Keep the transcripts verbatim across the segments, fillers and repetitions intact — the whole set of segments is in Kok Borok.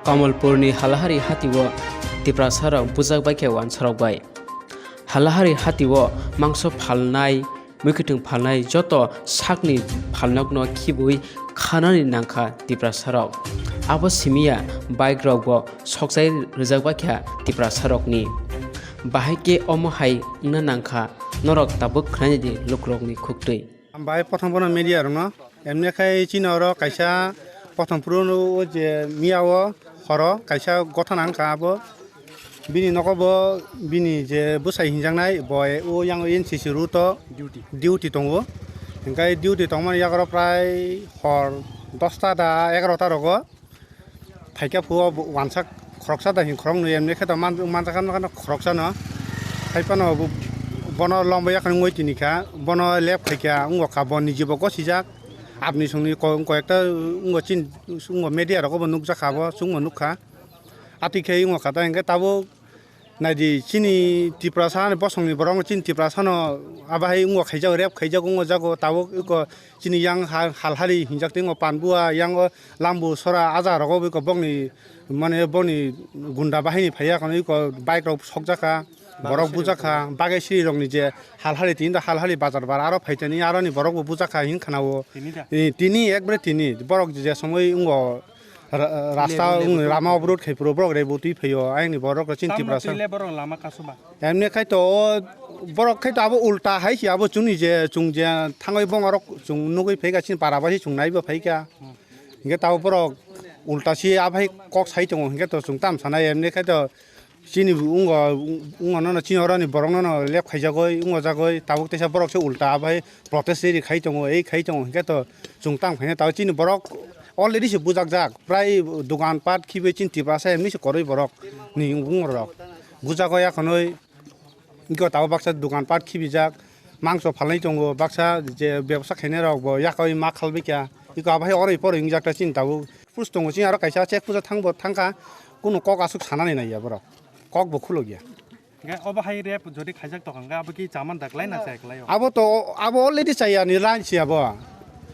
Kamalpurni Halahari hatio Tiprasarok bujak baikha wansarok bai. Halahari hatio mangso phalnai, mwkhwtwng phalnai joto sakni phalnokno khibwi khanani nangkha Tiprasarok. Abo simiya bike rokbo sokchai rwjak baikha Tiprasarokni. Bahai khe omo hai wngna nangkha, norok tabuk khwnaidi lukurokni khuktwi. Hambai, prothom bono media rokno. Emne khai chini oro kaisa prothom phuru o je miya o horo kaisa gotha nang kha abo. Bini nogo bo bini je bwsai hinjaknai bo o yang N C C route o duty, duty tongo. Hingkai duty tongmani yago prai hor dosta da egarota rogo. Phaikha phuo bo wansa khoroksa da hin khoroknwi, emni khe to man-, manjakha nokha khoroksano. Haiphano bo, bono lomba yakhwng wngwi tini kha, bono lep khaikha, wngkha bo nijibo gosijak. Abni songni ko-, koyekta wngkha chin, wngkha media rogo bo nukjakha bo, chwngbo nukha. Atwi khe wngkha ta hinkhe tabuk Naidi, chini Tiprasa ni bosongni borok chini Tiprasa no abo hai wngkha khaijak, rape khaijak wngkha jago, tabuk eko chini yang ha-, Halhari hinjak tei wngkha Panbua, yang o Lambu sora aja rogo eko bokni mane bokni gunda bahini phaiya kono eko bike rok sokjakha, borok bujakha, Bagesiri rokni je Halhari tini da Halhari bazar bar aro phaitani aroni borok bo bujakha hin khanao. Tini da? Eh, tini ekbare tini borok je somoi wngkha Ra-, rasta Lebu, lebu, rama lebu. Obrot khai phuru borok rebotwi phaio, ayangni borok rok chini Tamno Tiprasa. Twi le borok lama kasu ba? Emni khai to o borok khai to abo ulta hai se abo chwngni je chwng je thangwi bongarok chwng nugwi phaikha chini para bai se chwng naibo phaikha. Hmm. Hinkhe tabo borok ulta se abai kok sai tongo hinkhe to chwng tam sanai emni khai to Chini bo wngkha, wngkha nono chini oroni borok nono lep khaijagoi, wngkha jagoi, tabuk teisa borok se ulta abai protest rally khai tongo, ei khai tongo, hinkhe to chwng tamo khaina tabuk chini borok already se bujakjak, prai dogan pat khibi chini Tiprasa emni se koroi borok ni wng rok bujagoi akhonoi, wngkha tabuk baksa dogan pat khibijak, mangso phalnai tongo, baksa je bebosa khainai rok bo yakhoi ma khalbai kha, iko abai oroi poroi wngjakta chini tabuk. Push tongo, chini aro kaisa check puja thangbo thangkha, kunu kok aswk sanani naiya borok, kok bo khulokya. Hingke obo hai rape jodi khaijak tongkha, hingke abo ki chaman da klai na chaya klai o? Abo to, abo already chaya ni line si abo.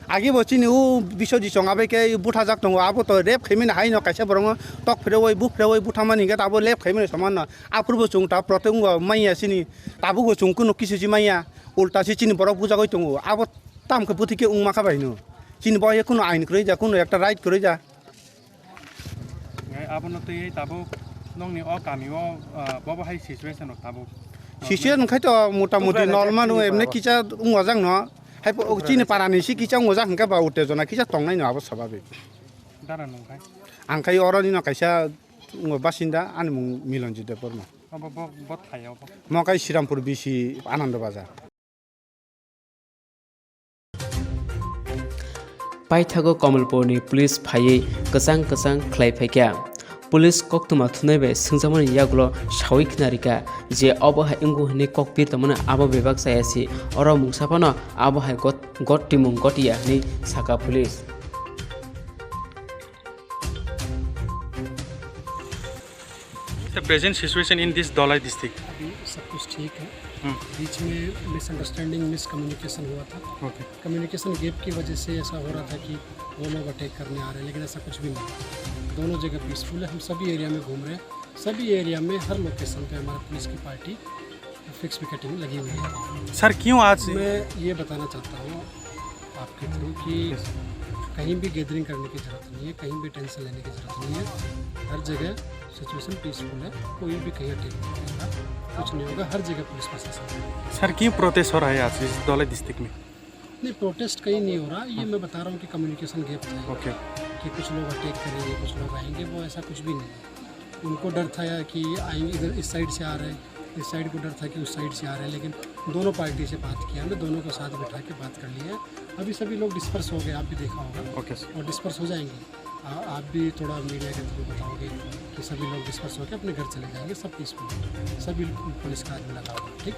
Agi bo chini o Biswajit chong abai khe buthajak tongo, abo to rape khaimani hai no kaisa borok no tok phirewoi, bu phirewoi, buthamani hingke abo rape khaimani soman no. Aphuru bo chwng ta protest wngkha manya chini, tabuk bo chwng kunu kisu si manya, ulta si chini borok bujagoi tongo. Abo tam khe bwtwi khe wngma kha bai no. Chini bo kunu ain kwrwi ja, kunu ekta right kwrwi ja. Ngai abono twi tabuk nokni o kami o, ah, bobo hai situation rok tabuk. Situation khai to mota moti normal no emne kisa wngwajak no. Hai po chini para ni si kisa wngwajak hingke ba uttejona kisa tongnai no abo sababik. Dara nung khai? Ang khai oro nino kaisa wngwa basinda ani mung Milanjit Debbarma. Obo bo, bo thai obo. Mo kai Sirampur B C Anando Bazar. Paithago Kamalpurni police phaiwi kwchang kwchang khlai phaikha. Police koktwma thunai bai swngjakmani yagulo sawi khna rikha je obo hai wngwi hwnwi kok pir tongmani abo bebak chaya se. Oro mungsa phano abo hai got-, got timung gotiya hwnwi sakha police. The present situation in this Dholai district. अभी सब कुछ ठीक है। हम्म। बीच में misunderstanding, miscommunication हुआ था। Okay. Communication gap की वजह से ऐसा हो रहा था कि वो लोग अटैक करने आ रहे हैं, लेकिन ऐसा कुछ भी नहीं। दोनों जगह पीसफुल है। हम सभी एरिया में घूम रहे हैं, सभी एरिया में हर लोकेशन पे हमारा पुलिस की पार्टी फिक्स पिकेटिंग लगी हुई है। सर, क्यों आज मैं ये बताना चाहता हूँ आपके थ्रू कि यस। कहीं भी गैदरिंग करने की जरूरत नहीं है, कहीं भी टेंशन लेने की जरूरत नहीं है। हर जगह सिचुएशन पीसफुल है, कोई भी कहीं अटैक नहीं करेगा, कुछ नहीं होगा, हर जगह पुलिस प्रशासन है। सर, क्यों प्रोटेस्ट हो रहा है आज इस धौलाई डिस्ट्रिक्ट में? नहीं, प्रोटेस्ट कहीं नहीं हो रहा, ये मैं बता रहा हूँ कि कम्युनिकेशन गैप था, ओके। कि कुछ लोग अटैक करेंगे, कुछ लोग आएंगे, वो ऐसा कुछ भी नहीं है। उनको डर था कि आएंगे, इधर इस साइड से आ रहे हैं, इस साइड को डर था कि उस साइड से आ रहे हैं, लेकिन दोनों पार्टी से बात किया हमने, दोनों को साथ बिठा के बात कर लिया है। अभी सभी लोग डिस्पर्स हो गए, आप भी देखा होगा। Okay sir. और डिस्पर्स हो जाएंगे। आ-, आप भी थोड़ा मीडिया के थ्रू बताओगे कि सभी लोग डिस्पर्स होकर अपने घर चले जाएंगे, सब पीसफुल, सभी पुलिस का आदमी लगा हुआ है, ठीक?